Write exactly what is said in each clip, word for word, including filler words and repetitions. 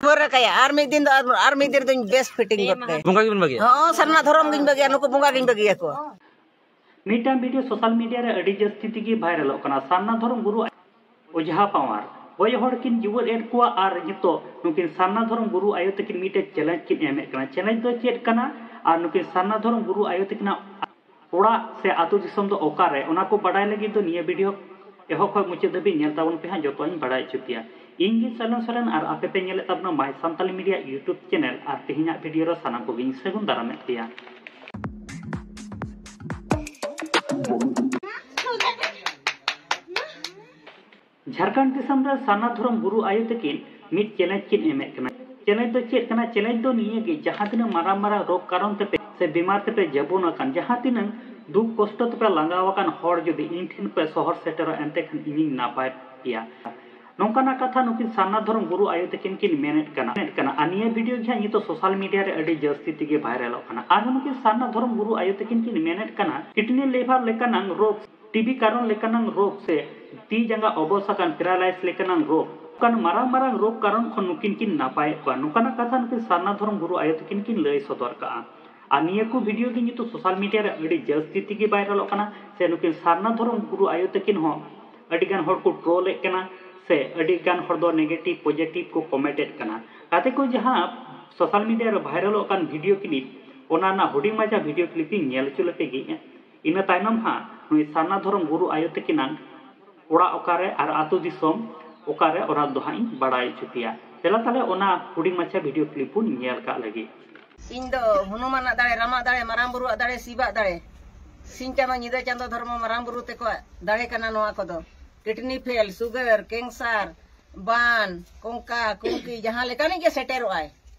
ᱵᱷᱳᱨ ᱨᱮ ᱠᱟᱭᱟ, ᱟᱨ ᱢᱤᱫ ᱫᱤᱱ ᱫᱚ, ᱟᱨ ᱢᱤᱫ ᱫᱤᱱ ᱫᱚᱧ ᱵᱮᱥ ᱯᱷᱤᱴᱤᱝ ᱜᱚᱫ ᱠᱟᱭᱟ᱾ ᱵᱚᱸᱜᱟ ᱜᱮᱵᱤᱱ ᱵᱟᱹᱜᱤᱭᱟ? ᱦᱚᱸ, ᱥᱟᱨᱱᱟ ᱫᱷᱚᱨᱚᱢ ᱜᱤᱧ ᱵᱟᱹᱜᱤᱭᱟ, ᱱᱩᱠᱩ ᱵᱚᱸᱜᱟ ᱜᱤᱧ ᱵᱟᱹᱜᱤᱭᱟᱠᱚᱣᱟ᱾ ᱢᱤᱫᱴᱟᱝ ᱵᱷᱤᱰᱤᱭᱳ ᱥᱳᱥᱟᱞ ᱢᱤᱰᱤᱭᱟ ᱨᱮ ᱟᱹᱰᱤ ᱡᱟᱹᱥᱛᱤ ᱛᱮᱜᱮ ᱵᱷᱟᱭᱨᱟᱞᱚᱜ ᱠᱟᱱᱟ᱾ ᱥᱟᱨᱱᱟ ᱫᱷᱚᱨᱚᱢ ᱜᱩᱨᱩ ᱚᱡᱷᱟ ᱯᱟᱣᱟᱨ ᱵᱚᱭ ᱦᱚᱲ ᱠᱤᱱ ᱡᱩᱣᱟᱹᱫ ᱮᱫ ᱠᱚᱣᱟ ᱟᱨ ᱱᱤᱛᱚᱜ ᱱᱩᱠᱤᱱ ᱥᱟᱨᱱᱟ ᱫᱷᱚᱨᱚᱢ ᱜᱩᱨᱩ ᱟᱭᱳ ᱛᱟᱹᱠᱤᱱ ᱢᱤᱫᱴᱮᱡ ᱪᱮᱞᱮᱧᱡᱽ ᱠᱤᱱ ᱮᱢᱮᱫ ᱠᱟᱱᱟ᱾ ᱪᱮᱞᱮᱧᱡᱽ ᱫᱚ ᱪᱮᱫ ᱠᱟᱱᱟ? ᱟᱨ ᱱᱩᱠᱤᱱ ᱥᱟᱨᱱᱟ ᱫᱷᱚᱨᱚᱢ ᱜᱩᱨᱩ ᱟᱭᱳ ᱛᱟᱹᱠᱤᱱᱟᱜ ᱚᱲᱟᱜ ᱥᱮ ᱟᱹᱛᱩ ᱫᱤᱥᱚᱢ ᱫᱚ ᱚᱠᱟᱨᱮ? ᱚᱱᱟ ᱠᱚ ᱵᱟᱰᱟᱭ ᱞᱟᱹᱜᱤᱫ ᱫᱚ ᱱᱤᱭᱟᱹ ᱵᱷᱤᱰᱤᱭᱳ ᱮᱦᱚᱵ ᱠᱷᱚᱱ ᱢᱩᱪᱟᱹᱫ ᱫᱷᱟᱹᱵᱤᱡ ᱧᱮᱞ ᱛᱟᱵᱚᱱ ᱯᱮ ᱦᱟᱸᱜ, ᱡᱚᱛᱚᱧ ᱵᱟᱰᱟᱭ ᱦᱚᱪᱚ ᱯᱮᱭᱟ᱾ ᱤᱧ ᱜᱮ ᱥᱟᱞᱚᱱ ᱥᱚᱨᱮᱱ ᱟᱨ ᱟᱯᱮ ᱯᱮ ᱧᱮᱞᱮᱫ ᱛᱟᱵᱚᱱᱟ ᱢᱟᱭ ᱥᱟᱱᱛᱟᱞᱤ ᱢᱤᱰᱤᱭᱟ YouTube ᱪᱮᱱᱮᱞ᱾ ᱟᱨ ᱛᱮᱦᱮᱧᱟᱜ ᱵᱷᱤᱰᱤᱭᱳ ᱨᱮ ᱥᱟᱱᱟᱢ ᱠᱚᱜᱮᱧ ᱥᱟᱹᱜᱩᱱ ᱫᱟᱨᱟᱢᱮᱫ ᱯᱮᱭᱟ᱾ ᱡᱷᱟᱲᱠᱷᱚᱸᱰ ᱫᱤᱥᱚᱢ ᱨᱮ ᱥᱟᱨᱱᱟ ᱫᱷᱚᱨᱚᱢ ᱜᱩᱨᱩ ᱟᱭᱳ ᱛᱟᱹᱠᱤᱱ ᱢᱤᱫ ᱪᱮᱞᱮᱧᱡᱽ ᱠᱤᱱ ᱮᱢᱮᱫ ᱠᱟᱱᱟ᱾ ᱪᱮᱞᱮᱧᱡᱽ ᱫᱚ ᱪᱮᱫ ᱠᱟᱱᱟ? ᱪᱮᱞᱮᱧᱡᱽ ᱫᱚ ᱱᱤᱭᱟᱹ ᱜᱮ, ᱡᱟᱦᱟᱸ ᱛᱤᱱᱟᱹᱜ ᱢᱟᱨᱟᱝ ᱢᱟᱨᱟᱝ ᱨᱳᱜᱽ ᱠᱟᱨᱚᱱ ᱛᱮᱯᱮ ᱥᱮ ᱵᱤᱢᱟᱨ ᱛᱮᱯᱮ ᱡᱟᱹᱵᱩᱱ ᱟᱠᱟᱱ, ᱡᱟᱦᱟᱸ ᱛᱤᱱᱟᱹᱜ ᱫᱩᱠ ᱠᱚᱥᱴᱚ ᱛᱮᱯᱮ ᱞᱟᱸᱜᱟᱣ ᱟᱠᱟᱱ ᱦᱚᱲ ᱡᱩᱫᱤ ᱤᱧ ᱴᱷᱮᱱ ᱯᱮ ᱥᱚᱦᱚᱨ ᱥᱮᱴᱮᱨᱚᱜᱼᱟ, ᱮᱱᱛᱮ ᱠᱷᱟᱱ ᱤᱧᱤᱧ ᱱᱟᱯᱟᱭ ᱯᱮᱭᱟ᱾ ᱱᱚᱝᱠᱟᱱᱟᱜ ᱠᱟᱛᱷᱟ ᱱᱩᱠᱤᱱ ᱥᱟᱨᱱᱟ ᱫᱷᱚᱨᱚᱢ ᱜᱩᱨᱩ ᱟᱭᱳ ᱛᱟᱹᱠᱤᱱ ᱠᱤᱱ ᱢᱮᱱᱮᱫ ᱠᱟᱱᱟ, ᱢᱮᱱᱮᱫ ᱠᱟᱱᱟ᱾ ᱟᱨ ᱱᱤᱭᱟᱹ ᱵᱷᱤᱰᱤᱭᱳ ᱜᱮ ᱦᱟᱸᱜ ᱱᱤᱛᱚᱜ ᱥᱳᱥᱟᱞ ᱢᱤᱰᱤᱭᱟ ᱨᱮ ᱟᱹᱰᱤ ᱡᱟᱹᱥᱛᱤ ᱛᱮᱜᱮ ᱵᱷᱟᱭᱨᱟᱞᱚᱜ ᱠᱟᱱᱟ᱾ ᱟᱨᱦᱚᱸ ᱱᱩᱠᱤᱱ ᱥᱟᱨᱱᱟ ᱫᱷᱚᱨᱚᱢ ᱜᱩᱨᱩ ᱟᱭᱳ ᱛᱟᱹᱠᱤᱱ ᱠᱤᱱ ᱢᱮᱱᱮᱫ ᱠᱟᱱᱟ, ᱠᱤᱰᱱᱤ ᱞᱤᱵᱷᱟᱨ ᱞᱮᱠᱟᱱᱟᱝ ᱨᱳᱜᱽ, ᱴᱤᱵᱤ ᱠᱟᱨᱚᱱ ᱞᱮᱠᱟᱱᱟᱝ ᱨᱳᱜᱽ ᱥᱮ ᱛᱤ ᱡᱟᱸᱜᱟ ᱚᱵᱚᱥ ᱟᱠᱟᱱ ᱯᱮᱨᱟᱞᱟᱭᱤᱥ ᱞᱮᱠᱟᱱᱟᱝ ᱨᱳᱜᱽ, ᱚᱱᱠᱟᱱ ᱢᱟᱨᱟᱝ ᱢᱟᱨᱟᱝ ᱨᱳᱜᱽ ᱠᱟᱨᱚᱱ ᱠᱷᱚᱱ ᱱᱩᱠᱤᱱ ᱠᱤᱱ ᱱᱟᱯᱟᱭᱮᱫ ᱠᱚᱣᱟ᱾ ᱱᱚᱝᱠᱟᱱᱟᱜ ᱠᱟᱛᱷᱟ ᱱᱩᱠᱤᱱ ᱥᱟᱨᱱᱟ ᱫᱷᱚᱨᱚᱢ ᱜᱩᱨᱩ ᱟᱭᱳ ᱛᱟᱹᱠᱤᱱ ᱠᱤᱱ ᱞᱟᱹᱭ ᱥᱚᱫᱚᱨ ᱠᱟᱜᱼᱟ᱾ ᱟᱨ ᱱᱤᱭᱟᱹ ᱠᱚ ᱵᱷᱤᱰᱤᱭᱳ ᱜᱮ ᱱᱤᱛᱚᱜ ᱥᱳᱥᱟᱞ ᱢᱤᱰᱤᱭᱟ ᱨᱮ ᱟᱹᱰᱤ ᱡᱟᱹᱥᱛᱤ ᱛᱮᱜᱮ ᱵᱷᱟᱭᱨᱟᱞᱚᱜ ᱠᱟᱱᱟ, ᱥᱮ ᱱᱩᱠᱤᱱ ᱥᱟᱨᱱᱟ ᱫᱷᱚᱨᱚᱢ ᱜᱩᱨᱩ ᱟᱭᱳ ᱛᱟᱹᱠᱤᱱ ᱦᱚᱸ ᱟᱹᱰᱤ ᱜᱟᱱ ᱦᱚᱲ ᱠᱚ ᱴᱨᱳᱞᱮᱫ ᱠᱟᱱᱟ, ᱥᱮ ᱟᱹᱰᱤ ᱜᱟᱱ ᱦᱚᱲ ᱫᱚ ᱱᱮᱜᱮᱴᱤᱵᱷ ᱯᱚᱡᱮᱴᱤᱵᱷ ᱠᱚ ᱠᱚᱢᱮᱱᱴᱮᱫ ᱠᱟᱱᱟ᱾ ᱜᱟᱛᱮ ᱠᱚ, ᱡᱟᱦᱟᱸ ᱥᱳᱥᱟᱞ ᱢᱤᱰᱤᱭᱟ ᱨᱮ ᱵᱷᱟᱭᱨᱟᱞᱚᱜ ᱠᱟᱱ ᱵᱷᱤᱰᱤᱭᱳ ᱠᱞᱤᱯ, ᱚᱱᱟ ᱨᱮᱱᱟᱜ ᱦᱩᱰᱤᱧ ᱢᱟᱪᱷᱟ ᱵᱷᱤᱰᱤᱭᱳ ᱠᱞᱤᱯ ᱤᱧ ᱧᱮᱞ ᱦᱚᱪᱚ ᱞᱮᱯᱮ ᱜᱮ᱾ ᱤᱱᱟᱹ ᱛᱟᱭᱱᱚᱢ ᱦᱟᱸᱜ ᱱᱩᱭ ᱥᱟᱨᱱᱟ ᱫᱷᱚᱨᱚᱢ ᱜᱩᱨᱩ ᱟᱭᱳ ᱛᱟᱹᱠᱤᱱᱟᱜ ᱚᱲᱟᱜ ᱚᱠᱟᱨᱮ ᱟᱨ ᱟᱹᱛᱩ ᱫᱤᱥᱚᱢ ᱚᱠᱟᱨᱮ, ᱚᱱᱟ ᱫᱚ ᱦᱟᱸᱜ ᱤᱧ ᱵᱟᱲᱟᱭ ᱦᱚᱪᱚ ᱯᱮᱭᱟ᱾ ᱫᱮᱞᱟ ᱛᱟᱦᱞᱮ ᱚᱱᱟ ᱦᱩᱰᱤᱧ ᱢᱟᱪᱷᱟ ᱵᱷᱤᱰᱤᱭᱳ ᱠᱞᱤᱯ ᱵᱚᱱ ᱧᱮᱞ ᱠᱟᱜ ᱞᱮᱜᱮ᱾ ᱤᱧ ᱫᱚ ᱦᱚᱱᱩᱢᱟᱱᱟᱜ ᱫᱟᱲᱮ, ᱨᱟᱢᱟᱜ ᱫᱟᱲᱮ, ᱢᱟᱨᱟᱝ ᱵᱩᱨᱩᱣᱟᱜ ᱫᱟᱲᱮ, ᱥᱤᱵᱟᱜ ᱫᱟᱲᱮ, ᱥᱤᱧ ᱪᱟᱸᱫᱚ ᱧᱤᱫᱟᱹ ᱪᱟᱸᱫᱚ ᱫᱷᱚᱨᱢᱚ ᱢᱟᱨᱟᱝ ᱵᱩᱨᱩ ᱛᱮᱠᱚᱣᱟᱜ ᱫᱟᱲᱮ ᱠᱟᱱᱟ ᱱᱚᱣᱟ ᱠᱚᱫᱚ᱾ ᱠᱤᱰᱱᱤ ᱯᱷᱮᱞ, ᱥᱩᱜᱟᱨ, ᱠᱮᱱᱥᱟᱨ, ᱵᱟᱱ, ᱠᱚᱝᱠᱟ, ᱠᱩᱝᱠᱤ, ᱡᱟᱦᱟᱸ ᱞᱮᱠᱟᱱᱤᱡ ᱜᱮ ᱥᱮᱴᱮᱨᱚᱜᱼᱟᱭ,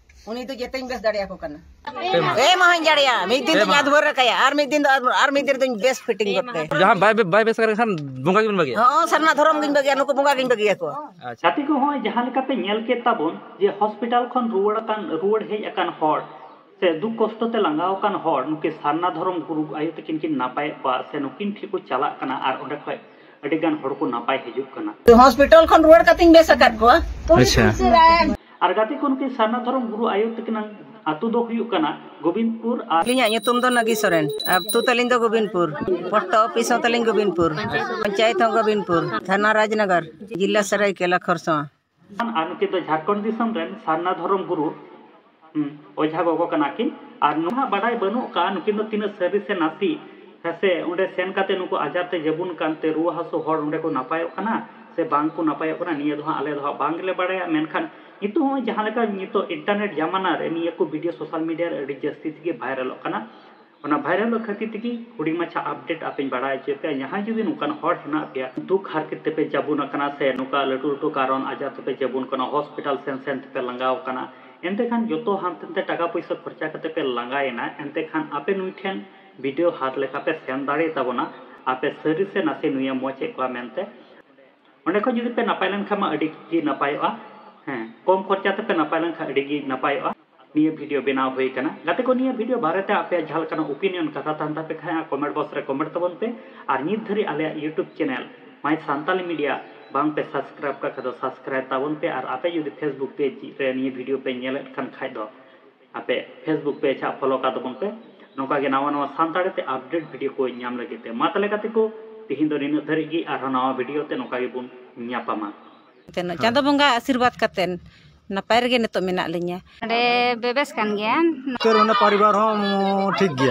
ᱩᱱᱤ ᱫᱚ ᱡᱮᱛᱮᱧ ᱵᱮᱥ ᱫᱟᱲᱮᱭᱟᱠᱚ ᱠᱟᱱᱟ᱾ ᱮᱢ ᱦᱚᱸᱧ ᱫᱟᱲᱮᱭᱟᱜᱼᱟ, ᱢᱤᱫ ᱫᱤᱱ ᱫᱚᱧ ᱟᱫᱷᱩᱨᱟᱹ ᱠᱟᱭᱟ, ᱟᱨ ᱢᱤᱫ ᱫᱤᱱ ᱫᱚ, ᱟᱨ ᱢᱤᱫ ᱫᱤᱱ ᱫᱚᱧ ᱵᱮᱥ ᱯᱷᱤᱴᱤᱝ ᱜᱚᱫ ᱠᱟᱭᱟ᱾ ᱡᱟᱦᱟᱸ ᱵᱟᱭ ᱵᱮ-, ᱵᱟᱭ ᱵᱮᱥ ᱠᱟᱱ ᱠᱷᱟᱱ ᱵᱚᱸᱜᱟ ᱜᱮᱵᱤᱱ ᱵᱟᱹᱜᱤᱭᱟ? ᱦᱚᱸ, ᱥᱟᱨᱱᱟ ᱫᱷᱚᱨᱚᱢ ᱜᱤᱧ ᱵᱟᱹᱜᱤᱭᱟ, ᱱᱩᱠᱩ ᱵᱚᱸᱜᱟ ᱜᱤᱧ ᱵᱟᱹᱜᱤᱭᱟᱠᱚᱣᱟ᱾ ᱟᱪᱪᱷᱟ᱾ ᱜᱟᱛᱮ ᱠᱚ, ᱦᱚᱸᱜᱼᱚᱭ ᱡᱟᱦᱟᱸ ᱞᱮᱠᱟ ᱯᱮ ᱧᱮᱞ ᱠᱮᱫ ᱛᱟᱵᱚᱱ ᱡᱮ ᱦᱚᱥᱯᱤᱴᱟᱞ ᱠᱷᱚᱱ ᱨᱩᱣᱟᱹᱲ ᱟᱠᱟᱱ, ᱨᱩᱣᱟᱹᱲ ᱦᱮᱡ ᱟᱠᱟᱱ ᱦᱚᱲ ᱥᱮ ᱫᱩᱠ ᱠᱚᱥᱴᱚ ᱛᱮ ᱞᱟᱸᱜᱟᱣ ᱟᱠᱟᱱ ᱦᱚᱲ ᱱᱩᱠᱤᱱ ᱥᱟᱨᱱᱟ ᱫᱷᱚᱨᱚᱢ ᱜᱩᱨᱩ ᱟᱭᱳ ᱛᱟᱹᱠᱤᱱ ᱠᱤᱱ ᱱᱟᱯᱟᱭᱮᱫ ᱠᱚᱣᱟ, ᱥᱮ ᱱᱩᱠᱤᱱ ᱴᱷᱮᱱ ᱠᱚ ᱪᱟᱞᱟᱜ ᱠᱟᱱᱟ ᱟᱨ ᱚᱸᱰᱮ ᱠᱷᱚᱱ ᱟᱹᱰᱤ ᱜᱟᱱ ᱦᱚᱲ ᱠᱚ ᱱᱟᱯᱟᱭ ᱦᱤᱡᱩᱜ ᱠᱟᱱᱟ᱾ ᱦᱚᱥᱯᱤᱴᱟᱞ ᱠᱷᱚᱱ ᱨᱩᱣᱟᱹᱲ ᱠᱟᱛᱮᱧ ᱵᱮᱥ ᱟᱠᱟᱫ ᱠᱚᱣᱟ᱾ ᱟᱪᱪᱷᱟ᱾ ᱟᱨ ᱜᱟᱛᱮ ᱠᱚ, ᱱᱩᱠᱤᱱ ᱥᱟᱨᱱᱟ ᱫᱷᱚᱨᱚᱢ ᱜᱩᱨᱩ ᱟᱭᱳ ᱛᱟᱹᱠᱤᱱᱟᱜ ᱟᱹᱛᱩ ᱫᱚ ᱦᱩᱭᱩᱜ ᱠᱟᱱᱟ ᱜᱳᱵᱤᱱᱫᱽᱯᱩᱨ᱾ ᱟᱨ ᱟᱹᱞᱤᱧᱟᱜ ᱧᱩᱛᱩᱢ ᱫᱚ ᱱᱟᱜᱤ ᱥᱚᱨᱮᱱ᱾ ᱟᱹᱛᱩ ᱛᱟᱹᱞᱤᱧ ᱫᱚ ᱜᱳᱵᱤᱱᱫᱽᱯᱩᱨ᱾ ᱯᱳᱥᱴ ᱚᱯᱷᱤᱥ ᱦᱚᱸ ᱛᱟᱹᱞᱤᱧ ᱜᱳᱵᱤᱱᱫᱽᱯᱩᱨ᱾ ᱯᱚᱧᱪᱟᱭᱮᱛ ᱦᱚᱸ ᱜᱳᱵᱤᱱᱫᱽᱯᱩᱨ᱾ ᱛᱷᱟᱱᱟ ᱨᱟᱡᱽᱱᱚᱜᱚᱨ, ᱡᱤᱞᱟ ᱥᱟᱹᱨᱟᱹᱭᱠᱮᱞᱟ ᱠᱷᱚᱨᱥᱚᱶᱟ᱾ ᱟᱨ ᱱᱩᱠᱤᱱ ᱫᱚ ᱡᱷᱟᱲᱠᱷᱚᱸᱰ ᱫᱤᱥᱚᱢ ᱨᱮᱱ ᱥᱟᱨᱱᱟ ᱫᱷᱚᱨᱚᱢ ᱜᱩᱨᱩ, ᱦᱩᱸ, ᱚᱡᱷᱟ ᱜᱚᱜᱚ ᱠᱟᱱᱟ ᱠᱤᱱ᱾ ᱟᱨ ᱱᱚᱣᱟ ᱵᱟᱰᱟᱭ ᱵᱟᱹᱱᱩᱜ ᱠᱟᱜᱼᱟ, ᱱᱩᱠᱤᱱ ᱫᱚ ᱛᱤᱱᱟᱹᱜ ᱥᱟᱹᱨᱤ ᱥᱮ ᱱᱟᱥᱮ, ᱦᱮᱸ ᱥᱮ, ᱚᱸᱰᱮ ᱥᱮᱱ ᱠᱟᱛᱮ ᱱᱩᱠᱩ ᱟᱡᱟᱨ ᱛᱮ ᱡᱟᱹᱵᱩᱱ ᱠᱟᱱᱛᱮ ᱨᱩᱣᱟᱹ ᱦᱟᱹᱥᱩ ᱦᱚᱲ ᱚᱸᱰᱮ ᱠᱚ ᱱᱟᱯᱟᱭᱚᱜ ᱠᱟᱱᱟ ᱥᱮ ᱵᱟᱝ ᱠᱚ ᱱᱟᱯᱟᱭᱚᱜ ᱠᱟᱱᱟ, ᱱᱤᱭᱟᱹ ᱫᱚ ᱦᱟᱸᱜ ᱟᱞᱮ ᱫᱚ ᱦᱟᱸᱜ ᱵᱟᱝ ᱜᱮᱞᱮ ᱵᱟᱲᱟᱭᱟ᱾ ᱢᱮᱱᱠᱷᱟᱱ ᱱᱤᱛᱚᱜ ᱦᱚᱸ ᱡᱟᱦᱟᱸ ᱞᱮᱠᱟ ᱱᱤᱛᱚᱜ internet ᱡᱟᱢᱟᱱᱟ ᱨᱮ ᱱᱤᱭᱟᱹ ᱠᱚ video social media ᱨᱮ ᱟᱹᱰᱤ ᱡᱟᱹᱥᱛᱤ ᱛᱮᱜᱮ viralᱚᱜ ᱠᱟᱱᱟ᱾ ᱚᱱᱟ viralᱚᱜ ᱠᱷᱟᱹᱛᱤᱨ ᱛᱮᱜᱮ ᱦᱩᱰᱤᱧ ᱢᱟᱪᱷᱟ update ᱟᱯᱮᱧ ᱵᱟᱲᱟᱭ ᱦᱚᱪᱚᱭᱮᱫ ᱯᱮᱭᱟ᱾ ᱡᱟᱦᱟᱸᱭ ᱡᱩᱫᱤ ᱱᱚᱝᱠᱟᱱ ᱦᱚᱲ ᱦᱮᱱᱟᱜ ᱯᱮᱭᱟ, ᱫᱩᱠ ᱦᱟᱨᱠᱮᱛ ᱛᱮᱯᱮ ᱡᱟᱹᱵᱩᱱ ᱟᱠᱟᱱᱟ ᱥᱮ ᱱᱚᱝᱠᱟ ᱞᱟᱹᱴᱩ ᱞᱟᱹᱴᱩ ᱠᱟᱨᱚᱱ ᱟᱡᱟᱨ ᱛᱮᱯᱮ ᱡᱟᱹᱵᱩᱱ ᱠᱟᱱᱟ, hospital ᱥᱮᱱ ᱥᱮᱱ ᱛᱮᱯᱮ ᱞᱟᱸᱜᱟᱣ ᱟᱠᱟᱱᱟ, ᱮᱱᱛᱮ ᱠᱷᱟᱱ ᱡᱚᱛᱚ ᱦᱟᱱᱛᱮ ᱱᱟᱛᱮ ᱴᱟᱠᱟ ᱯᱚᱭᱥᱟ ᱠᱷᱚᱨᱪᱟ ᱠᱟᱛᱮ ᱯᱮ ᱞᱟᱸᱜᱟᱭᱮᱱᱟ, ᱮᱱᱛᱮ ᱠᱷᱟᱱ ᱟᱯᱮ ᱱᱩᱭ ᱴᱷᱮᱱ video ᱦᱟᱛ ᱞᱮᱠᱟ ᱯᱮ ᱥᱮᱱ ᱫᱟᱲᱮ ᱛᱟᱵᱚᱱᱟ, ᱟᱯᱮ ᱥᱟᱹᱨᱤ ᱥᱮ ᱱᱟᱥᱮ ᱱᱩᱭᱮ ᱢᱚᱡᱽ ᱮᱫ ᱠᱚᱣᱟ ᱢᱮᱱᱛᱮ᱾ ᱚᱸᱰᱮ ᱠᱷᱚᱱ ᱡᱩᱫᱤ ᱯᱮ ᱱᱟᱯᱟᱭ ᱞᱮᱱᱠᱷᱟᱱ ᱢᱟ ᱟᱹᱰᱤ ᱜᱮ ᱱᱟᱯᱟᱭᱚᱜᱼᱟ᱾ ᱦᱮᱸ, ᱠᱚᱢ ᱠᱷᱚᱨᱪᱟ ᱛᱮᱯᱮ ᱱᱟᱯᱟᱭ ᱞᱮᱱᱠᱷᱟᱱ ᱟᱹᱰᱤ ᱜᱮ ᱱᱟᱯᱟᱭᱚᱜᱼᱟ᱾ ᱱᱤᱭᱟᱹ video ᱵᱮᱱᱟᱣ ᱦᱩᱭ ᱠᱟᱱᱟ᱾ ᱜᱟᱛᱮ ᱠᱚ, ᱱᱤᱭᱟᱹ video ᱵᱟᱨᱮᱛᱮ ᱟᱯᱮᱭᱟᱜ ᱡᱟᱦᱟᱸ ᱞᱮᱠᱟᱱᱟᱜ opinion ᱠᱟᱛᱷᱟ ᱛᱟᱦᱮᱱ ᱛᱟᱯᱮ ᱠᱷᱟᱱ, comment box ᱨᱮ comment ᱛᱟᱵᱚᱱ ᱯᱮ᱾ ᱟᱨ ᱱᱤᱛ ᱫᱷᱟᱹᱨᱤᱡ ᱟᱞᱮᱭᱟᱜ YouTube channel My Santali Media ᱵᱟᱝ ᱯᱮ subscribe ᱠᱟᱜ ᱠᱷᱟᱡ ᱫᱚ subscribe ᱛᱟᱵᱚᱱ ᱯᱮ᱾ ᱟᱨ ᱟᱯᱮ ᱡᱩᱫᱤ Facebook page ᱨᱮ ᱱᱤᱭᱟᱹ video ᱯᱮ ᱧᱮᱞᱮᱫ ᱠᱟᱱ ᱠᱷᱟᱡ ᱫᱚ ᱟᱯᱮ Facebook page ᱦᱟᱸᱜ follow ᱠᱟᱜ ᱛᱟᱵᱚᱱ ᱯᱮ᱾ ᱱᱚᱝᱠᱟ ᱜᱮ ᱱᱟᱣᱟ ᱱᱟᱣᱟ ᱥᱟᱱᱛᱟᱲᱤ ᱛᱮ update video ᱠᱚ ᱧᱟᱢ ᱞᱟᱹᱜᱤᱫ ᱛᱮ᱾ ᱢᱟ ᱛᱟᱦᱞᱮ ᱜᱟᱛᱮ ᱠᱚ, ᱛᱤᱦᱤᱧ ᱫᱚ ᱱᱤᱱᱟᱹᱜ ᱫᱷᱟᱹᱨᱤᱡ ᱜᱮ, ᱟᱨᱦᱚᱸ ᱱᱟᱣᱟ video ᱛᱮ ᱱᱚᱝᱠᱟ ᱜᱮᱵᱚᱱ ᱧᱟᱯᱟᱢᱟ᱾ ᱛᱮᱱᱚᱜ᱾ ᱦᱳᱭ᱾ ᱪᱟᱸᱫᱚ ᱵᱚᱸᱜᱟ ᱟᱥᱤᱨᱵᱟᱫᱽ ᱠᱟᱛᱮᱱ ᱱᱟᱯᱟᱭ ᱨᱮᱜᱮ ᱱᱤᱛᱚᱜ ᱢᱮᱱᱟᱜ ᱞᱤᱧᱟ᱾ ᱱᱚᱰᱮ ᱵᱮᱵᱮᱥ ᱠᱟᱱ ᱜᱮᱭᱟ᱾ ᱩᱛᱟᱹᱨ ᱢᱟᱱᱮ ᱯᱚᱨᱤᱵᱟᱨ ᱦᱚᱸ ᱴᱷᱤᱠ ᱜᱮᱭᱟ᱾